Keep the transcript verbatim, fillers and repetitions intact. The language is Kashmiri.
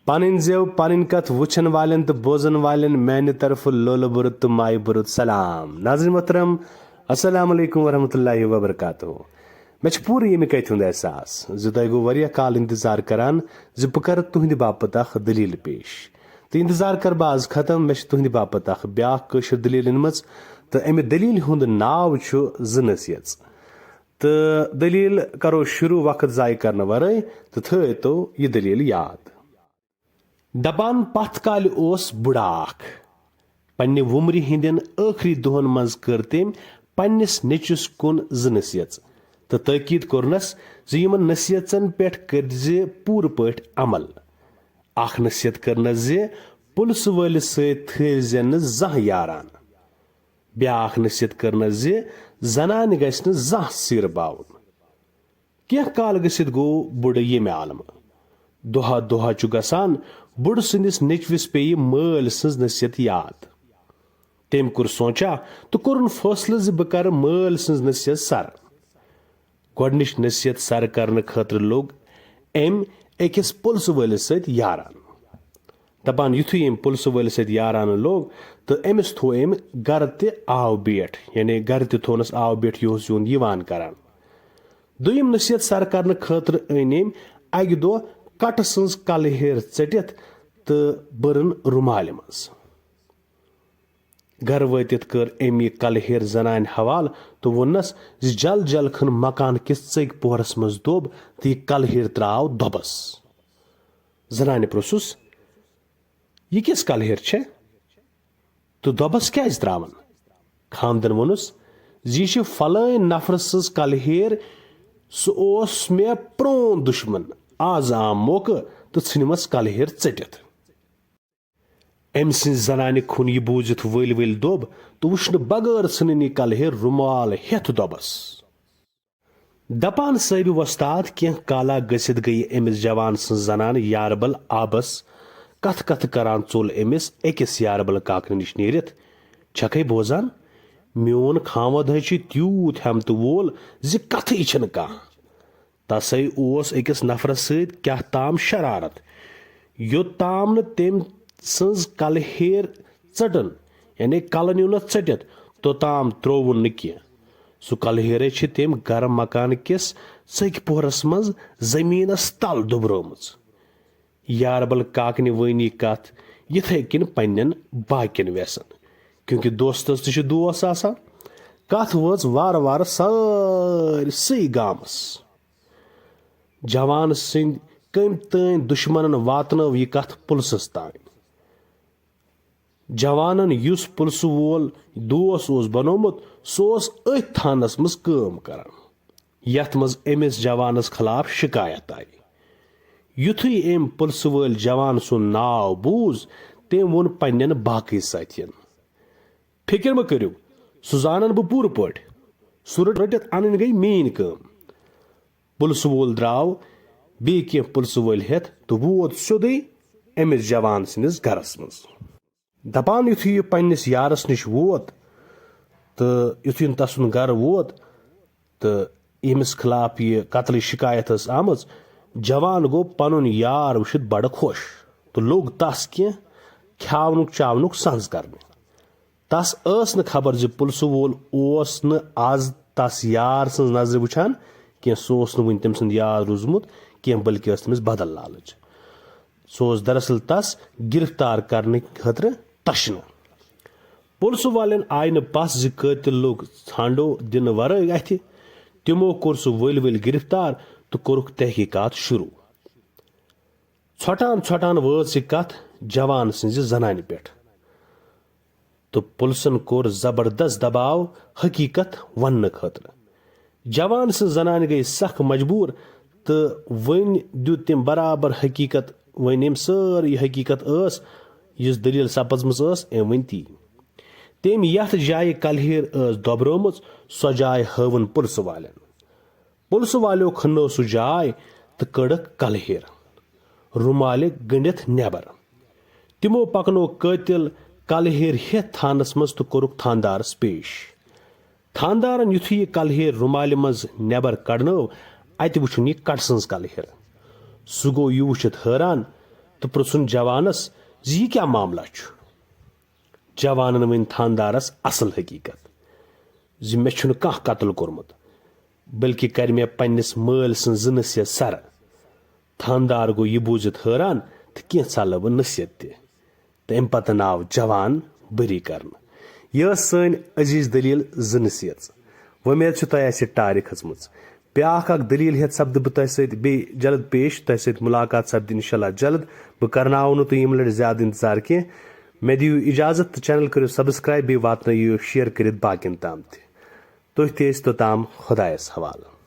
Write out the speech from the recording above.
پنٕنۍ زٮ۪و، پنٕنۍ کتھ وٕچھن والٮ۪ن تہٕ بوزن والٮ۪ن میانہِ طرفہٕ لولہٕ بوٚرُت تہٕ مایہِ بوٚرُت سلام۔ ناظرین محترم، السلام علیکم ورحمۃ اللہ وبرکاتہ۔ مےٚ چھُ پوٗرٕ ییٚمہِ کتھِ ہُنٛد احساس زِ تۄہہِ گوٚو واریاہ کال انتظار کران زِ بہٕ کرٕ تُہنٛدِ باپتھ اکھ دٔلیٖل پیش۔ تہٕ انتظار کر بہٕ آز ختم، مےٚ چھِ تُہنٛدِ باپتھ اکھ بیاکھ کٲشِر دٔلیٖل أنمٕژ، تہٕ امہِ دٔلیٖلہِ ہُنٛد ناو چھُ زٕ نصیژ۔ تہٕ دٔلیٖل کرو شروع وقت ضایع کرنہٕ ورٲے، تہٕ تھٲوتو یہِ دٔلیٖل یاد۔ دپان پتھ کالہِ اوس بُڈٕ اکھ۔ پننہِ وُمرِ ہٕنٛدٮ۪ن ٲخری دۄہن منٛز کٔر تٔمۍ پننِس نیٚچوِس کُن زٕ نصیژ تہٕ تٲکید کوٚرنس زِ یِمن نصیژن پٮ۪ٹھ کٔرۍ زِ پوٗرٕ پٲٹھۍ عمل۔ اکھ نصیحت کٔرنس زِ پُلسہٕ وٲلِس سۭتۍ تھٲوۍ زٮ۪ن نہٕ زانٛہہ یاران۔ بیاکھ نصیحت کٔرنس زِ زنانہِ گژھِ نہٕ زانٛہہ سیٖر باوُن۔ کینٛہہ کال گٔژھِتھ گوٚو بُڈٕ ییٚمہِ عالمہٕ۔ دۄہا دۄہا چھُ گژھان بُڈٕ سٕنٛدِس نیٚچوِس پیٚیہِ مٲلۍ سٕنٛز نصیحت یاد۔ تٔمۍ کوٚر سونٛچا تہٕ کوٚرُن فٲصلہٕ زِ بہٕ کرٕ مٲلۍ سٕنٛز نصیحت سر۔ گۄڈٕنِچ نصیحت سر کرنہٕ خٲطرٕ لوٚگ أمۍ أکِس پُلسہٕ وٲلِس سۭتۍ یاران۔ دپان یُتھُے أمۍ پُلسہٕ وٲلِس سۭتۍ یارانہٕ لوٚگ تہٕ أمِس تھوو أمۍ گرٕ تہِ آو بیٹھ، یعنی گرٕ تہِ تھوونس آو بیٹھ، یہِ اوس یِہُنٛد یِوان کران۔ دوٚیِم نصیحت سر کرنہٕ خٲطرٕ أنۍ أمۍ اکہِ دۄہ کٹہٕ سٕنٛز کلہٕ ہیر ژٔٹِتھ تہٕ بٔرٕن رُمالہِ منٛز۔ گرٕ وٲتِتھ کٔر أمۍ یہِ کلہٕ ہیر زنانہِ حوالہٕ تہٕ ووٚننس زِ جل جل کھن مکان کِس ژٔکۍ پوہرس منٛز دوٚب تہٕ یہِ کلہٕ ہیر ترٛاو دۄبس۔ زنانہِ پرٛژھُس، "یہِ کِژھ کلہٕ ہیر چھےٚ تہٕ دۄبس کیازِ ترٛاوان؟" خامدن ووٚنُس زِ یہِ چھِ فلٲنۍ نفرٕ سٕنٛز کلہٕ ہیر، سُہ اوس مےٚ پرٛون دُشمن، از آو موقعہٕ تہٕ ژھٕنمس کلہٕ ہیر ژٔٹِتھ۔ أمۍ سٕنٛزِ زنانہِ کھوٚن یہِ بوٗزِتھ ؤلۍ ؤلۍ دوٚب تہٕ وٕچھنہٕ بغٲر ژھٕنٕن یہِ کلہٕ ہیر رُمال ہٮ۪تھ دۄبس۔ دپان صٲبہِ وۄستاد، کینٛہہ کالا گٔژھِتھ گٔیہِ أمِس جوان سٕنٛز زنان یاربل آبس۔ کتھ کتھ کران ژوٚل أمِس أکِس یاربل کاکنہِ نِش نیٖرِتھ، "چھکھے بوزان؟ میون خاوند ہے چھُ تیوٗت ہٮ۪متہٕ وول زِ کتھٕے چھنہٕ کانٛہہ۔" تسے اوس أکِس نفرس سۭتۍ کیاہ تام شرارت، یوٚت تام نہٕ تٔمۍ سٕنٛز کلہٕ ہیر ژٔٹٕن، یعنی کلہٕ نیونس ژٔٹِتھ، توٚتام ترٛووُن نہٕ کینٛہہ۔ سُہ کلہٕ ہیرے چھِ تٔمۍ گرٕ مکان کِس ژٔکۍ پوہرس منٛز زٔمیٖنس تل دُبرٲومٕژ۔ یاربل کاکنہِ وٲنۍ یہِ کتھ یِتھے کِنۍ پننٮ۪ن باقین وٮ۪سن، کیونکہ دوستس تہِ چھِ دوس آسان۔ کتھ وٲژ وارٕ وارٕ سٲرسٕے گامس۔ جوان سٕنٛدۍ کٔمۍ تٲنۍ دُشمنن واتنٲو یہِ کتھ پُلسس تام۔ جوانن یُس پُلسہٕ وول دوس اوس بنوومُت، سُہ اوس أتھۍ تھانس منٛز کٲم کران، یتھ منٛز أمِس جوانس خلاف شکایت آیہِ۔ یُتھُے أمۍ پُلسہٕ وٲلۍ جوان سُنٛد ناو بوٗز، تٔمۍ ووٚن پننٮ۪ن باقٕے سٲتھین، "فکر مہ کٔرِو، سُہ زانن بہٕ پوٗرٕ پٲٹھۍ۔ سُہ رٔٹ-، رٔٹِتھ انٕنۍ گٔے میٲنۍ کٲم۔" پُلسہٕ وول درٛاو بیٚیہِ کینٛہہ پُلسہٕ وٲلۍ ہٮ۪تھ تہٕ ووت سیوٚدُے أمِس جوان سٕنٛدِس گرس منٛز۔ دپان یُتھُے یہِ پننِس یارس نِش ووت تہٕ یُتھُے تسُنٛد گرٕ ووت تہٕ ییٚمِس خلاف یہِ قتلٕچ شکایت ٲس آمٕژ، جوان گوٚو پنُن یار وٕچھِتھ بڑٕ خۄش تہٕ لوٚگ تس کینٛہہ کھیاونُک چاونُک سنز کرنہِ۔ تس ٲس نہٕ خبر زِ پُلسہٕ وول اوس نہٕ از تس یار سٕنٛز نظرِ وٕچھان کینٛہہ، سُہ اوس نہٕ وُنہِ تٔمۍ سُنٛد یار روٗزمُت کینٛہہ، بلکہِ ٲس تٔمِس بدل لالٕچ۔ سُہ اوس دراصل تس گرفتار کرنہٕ خٲطرٕ تشنہٕ۔ پُلسہٕ والٮ۪ن آیہِ نہٕ پژھ زِ قٲتِل لوٚگ ژھانڈو دِنہٕ ورٲے اتھِ۔ تِمو کوٚر سُہ ؤلۍ ؤلۍ گرفتار تہٕ کوٚرُکھ تحقیقات شروع۔ ژھۄٹان ژھۄٹان وٲژ یہِ کتھ جوان سٕنٛزِ زنانہِ پٮ۪ٹھ۔ تہٕ پُلسن کوٚر زبردست دباو حقیقت وننہٕ خٲطرٕ۔ جوان سٕنٛز زنانہِ گٔیہِ سخ مجبوٗر تہٕ وۄنۍ دیُت تٔمۍ برابر حقیقت، وۄنۍ أمۍ سٲرٕے حقیقت ٲس، یُس دٔلیٖل سپٕزمٕژ ٲس، أمۍ ؤنۍ تی۔ تٔمۍ یتھ جایہِ کلہیر ٲس دۄبرٲومٕژ، سۄ جاے ہٲوٕن پُلسہٕ والٮ۪ن۔ پُلسہٕ والیو کھننٲو سُہ جاے تہٕ کٔڈٕکھ کلہیر رُمالہِ گٔنڈِتھ نٮ۪بر۔ تِمو پکنوو قٲتِل کلہیر ہٮ۪تھ تھانس منٛز تہٕ کوٚرُکھ تھاندارس پیش۔ تھاندارن یُتھُے یہِ کلہیر رُمالہِ منٛز نٮ۪بر کڑنٲو، اتہِ وُچھُن یہِ کٹہٕ سٕنز کلہیر۔ سُہ گوٚو یہِ وُچھِتھ حٲران تہٕ پرٛژھُن جوانس زِ یہِ کیٛاہ معاملہ چھُ۔ جوانن ؤنۍ تھاندارس اصل حقیقت زِ مےٚ چھُنہٕ کانٛہہ قتل کوٚرمُت، بلکہِ کرِ مےٚ پننِس مٲلۍ سٕنٛز زٕ نصیحت سرٕ۔ تھاندار گوٚو یہِ بوٗزِتھ حٲران تہٕ کینٛژھا لٔبہٕ نصیحت تہِ۔ تہٕ امہِ پتہٕ آو جوان بٔری کرنہٕ۔ یہِ ٲس سٲنۍ عزیز دٔلیٖل زٕ نصیحت۔ وۄمید چھِ تۄہہِ اسہِ ٹارِ کھٔژمٕژ۔ بیٛاکھ اکھ دٔلیٖل ہٮ۪تھ سپدٕ بہٕ تۄہہِ سۭتۍ بیٚیہِ جلد پیش۔ تۄہہِ سۭتۍ مُلاقات سپدِ انشاءاللہ جلد۔ بہٕ کرناوو نہٕ تُہۍ یِم لٹہِ زیادٕ انتظار کینٛہہ۔ مےٚ دِیِو اجازت تہٕ channel کٔرِو subscribe، بیٚیہِ واتنٲیِو share کٔرِتھ باقین تام تہِ۔ تُہۍ تہِ ٲسۍ توٚتام خۄدایس حوالہٕ۔